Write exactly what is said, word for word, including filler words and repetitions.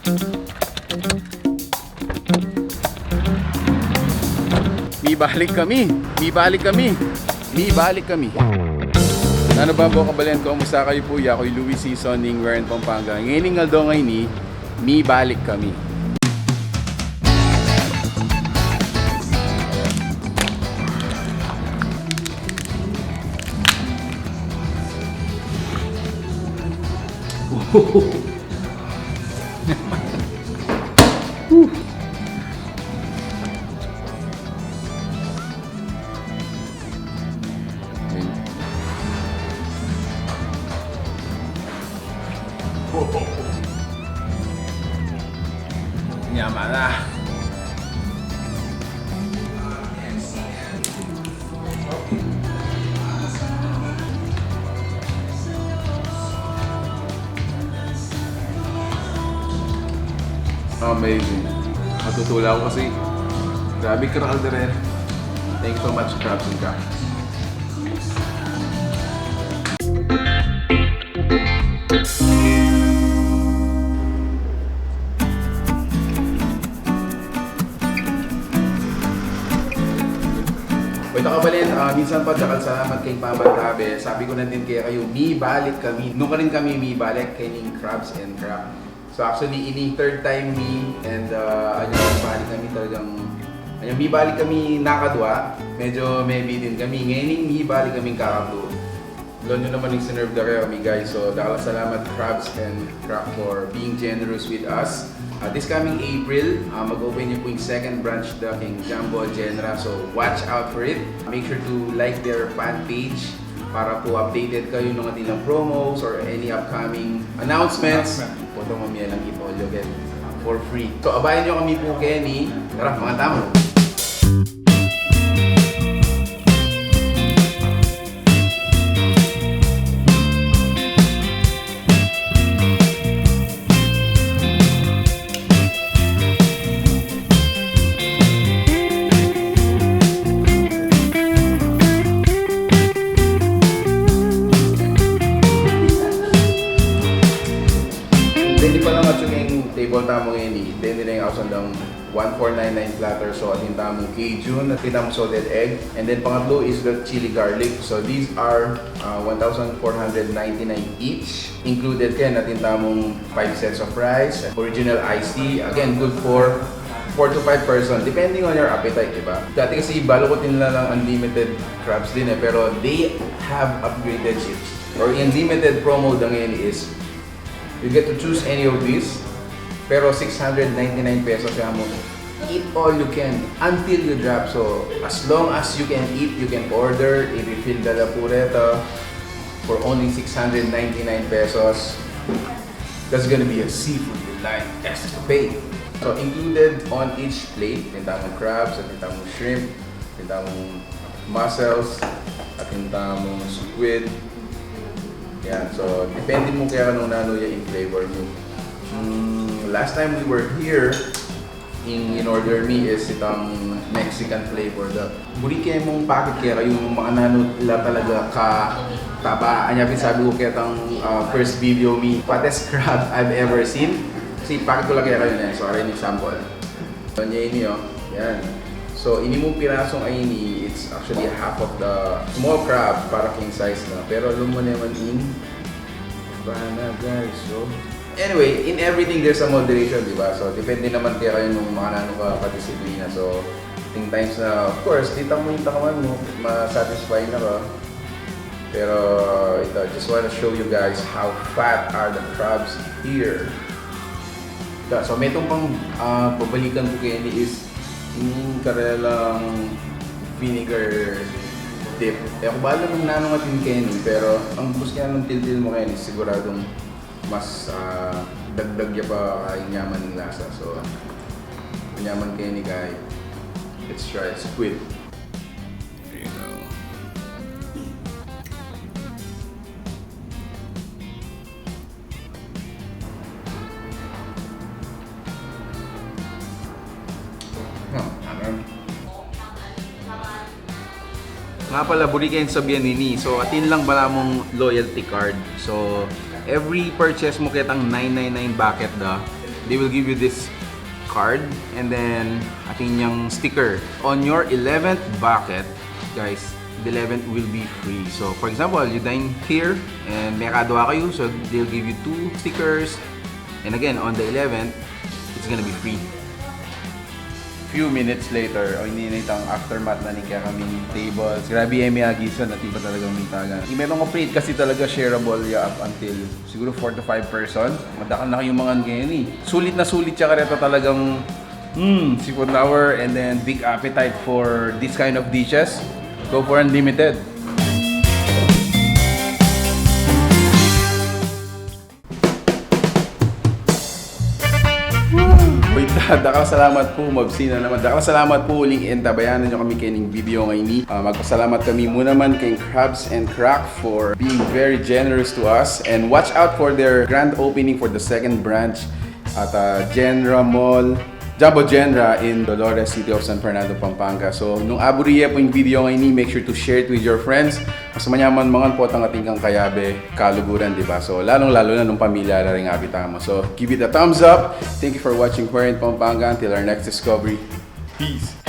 Mibalik kami! Mibalik kami! Mibalik kami! Nanu ba pu, kabalen ku, kumusta kayu pu? Yaku i Louis Sison ning Warren, Pampanga. Ngening aldo ngeni, mibalik kami. Yaman na. Amazing. Matutula ku kasi. Grabe, Crabs rin. Thank you so much, Crabs and Crabs. Oy, kabalen, ah, minsan pa, dakal salamat keng pamatabe. Sabi ku na din kekayu, mibalik kami. Nukarin kami mibalik, kening Crabs and Crabs. So actually, ini third time mi, and, ah, anyang mibalik kami talagang, anyang mibalik kami nakadwa, medyo mebi din kami. Ngening mibalik kami kakablu. Alam niyo naman ing sinerve da kekami, guys. So, dakal a salamat, Crabs and Crab, for being generous with us. Ah, this coming April, ah, mag-open ya pu ing second branch da keng Jumbo Genera. So, watch out for it. Make sure to like their fan page para pu updated kayu nung atin lang promos or any upcoming announcements. Announcement. Potang mamie lang, Eat All You Can for free. So, abayan niyo kami pu keni. Tara, mga tamu. Depende pa lang atyu keng table tamu ngeni, depende na ing ausan dang one four nine nine platter. So, atin tamung Cajun, atin tamung salted egg, and then pangatlu is the chili garlic. So, these are, uh, one thousand four hundred ninety-nine each. Included ken, atin tamung five sets of rice, original iced tea. Again, good for four to five person, depending on your appetite, di ba? Dati kasi balu ku atin lang unlimited crabs din e, pero they have upgraded it. Or unlimited promo da ngeni is you get to choose any of these, pero six hundred ninety-nine pesos ya mu. Eat all you can until you drop. So, as long as you can eat, you can order. I-refill da la pu reta for only six hundred ninety-nine pesos. That's gonna be a seafood delight escapade. So, included on each plate, atin tamung crabs, atin tamung shrimp, atin tamung mussels, atin tamung squid. Yan, so, depende mu kaya nung nanu ya ing flavor mu. Mm, last time we were here, ing in-order mi is itang Mexican flavor da. Buri ke mung packet kaya kayung makananu la talaga kataba. Anya pin sabi ku ketang, ah, first video mi, fattest crab I've ever seen. Kasi packet ku la kaya kayu ne. So, ara ing sample. Anya ini, o. Yan. So, ini mung pirasung ini, it's actually half of the small crab para king size na. Pero alam mu naman ing bana, guys, so. Anyway, in everything there's a moderation, di ba? So, depende naman kaya kayu nung makananu ka kadisiplina. So, atin times na, of course, di tamu ing takaman mu, ma-satisfy na ka. Pero, ito, just wanna show you guys how fat are the crabs here. Ito, so, metung pang, ah, babalikan ku keni is ing karelang vinegar dip. E ku balu nung nanung atin keni, pero ing bus kaya nung tiltil mu keni, siguradung mas, ah, dagdag ya pa ing nyaman ning lasa. So, nyaman keni kay, let's try squid. There you go. Hmm, ano? Nga pala, buri keng sabian ini. So, atin lang bala mung loyalty card. So, every purchase mu ketang nine nine nine bucket da, They will give you this card and then atin yang sticker. On your eleventh bucket, guys, the eleventh will be free. So, for example, you dine here and may kadwa kayo, so they'll give you two stickers. And again, on the eleventh, it's gonna be free. Few minutes later, o, ini na itang aftermath na ning kekaming tables. Grabe, e, miyagi sa, atin pa talagang mintagan. Metung kang plate kasi talaga shareable ya up until siguro four to five person. Madakal na kayung mangan keni. Sulit na sulit ya kareta talagang, mm, seafood tower and then big appetite for this kind of dishes. Go for unlimited. Wait, dakal salamat pu, mabsi na naman. Dakal salamat pu uling intabayanan yu kami kening video ngeni. Ah, magpasalamat kami mu naman keng Crabs and Crack for being very generous to us. And watch out for their grand opening for the second branch at, ah, Genra Mall, Jumbo Genra in Dolores, City of San Fernando, Pampanga. So, nung aburi ye pu ing video ngeni, make sure to share it with your friends. Mas manyaman mangan potang atin kang kayabe kaluguran, di ba? So, lalung-lalu na nung pamilya la ring abi tamu. So, give it a thumbs up. Thank you for watching Wherein Pampanga. Until our next discovery. Peace!